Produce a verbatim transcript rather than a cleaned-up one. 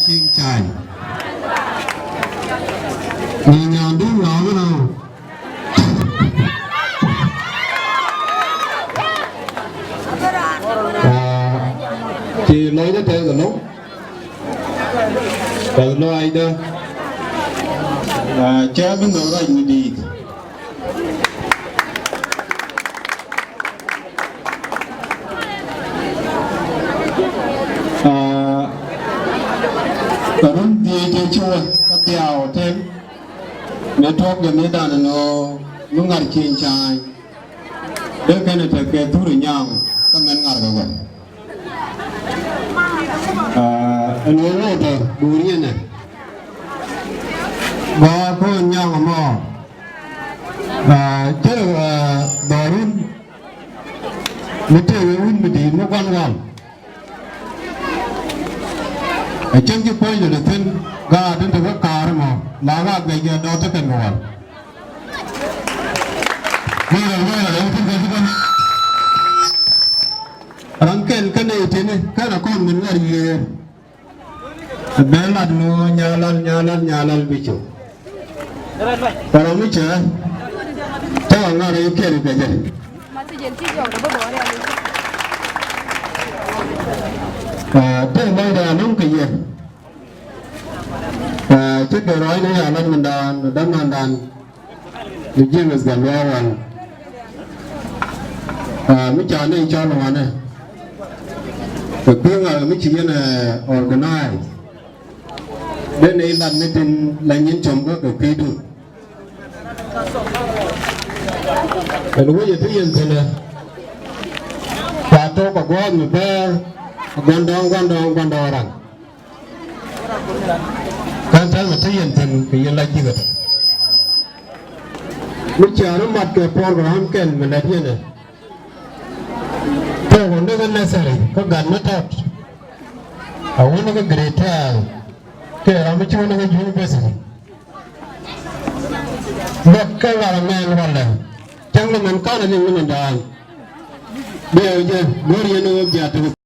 Cieŋ Cany. Ni nyan duŋ ŋa̱a̱ mi na. Aa, ci lɔcdä tɛth ɛlɔ̱ŋ. Tɛth lɔcdä. Aa, cä bi nhɔk rac mi di̱i̱t. Aa, run dhieec ɛ ci wä kä dhiaw tɛn. Ni tuɔk jɛ mi dan ni ɣöö mi ŋa̱r Cieŋ Cany. Dee kɛn ɛ tekɛ thur ɛ nyaŋ kä mɛn ŋa̱r kɛ wä. Aa, ɛn ɣöö wä tɔ duur yɛn ɛ. Gɔaa kɔn nyaŋ ɛmɔ. Aa, cɛ, aa, dhɔrun mi tëë wee wut mi di̱i̱t mi gua̱n ɣɔl. Ɛ cäŋ ci puɔ̱ny lɛ thi̱n gaat in te kä ka̱a̱r ɛmɔ la ɣaak bɛ jɛ dɔɔth kä kɛn kɛ wal. Wëë rɛl wëë rɛl ɛn thi̱n kɛ thi̱n. Ram kɛn kä nɛy tini kɛn a kɔn min ŋa̱r yiëër. Bɛ lat ni ɣöö nyalal, nyalal, nyalal bi cu. Tɔrɔ mi cɛ tɔrɔ ŋa̱r i̱ kɛl kɛ jɛ. Aa, te lɔcdɛ a luŋ kɛ yɛ. Aa, ci kɛ rɔɔcni a lat mindan, dämandan. Ni James Gatluak Wal. Aa, mi ca ni cɔl wanɛ. Kɛ kui̱ ŋa̱ mi ci yɛn, ɛ, organize. Dee ni lat ni tin la nyin com kä kɛ kui̱dun. Ɛn wec ɛ ti yɛn thi̱n ɛ. Ca tok kɛ gua̱a̱th mi bɛɛr. Gua̱ndɔɔŋ, gua̱ndɔɔŋ, gua̱ndɔɔŋ ran. Ka̱n tɛ̈th mi te yɛn thi̱n kɛ yɛn la ji̱ kɛ tɔ̱. Mi cɛ ri mat kɛ program kɛn mi lät yɛn ɛ. Tɔk wä ni kɛ nursery kä gat mi tɔt. A wä ni kɛ grade twelve. Kɛ ram mi ci wä ni kɛ university. Bäk kɛ lar mɛn walɛ. Cäŋ ni mɛn ka̱n a liŋ ni mɛn da̱a̱n. Biɛ wä jɛ go̱r yɛn ni wä biat.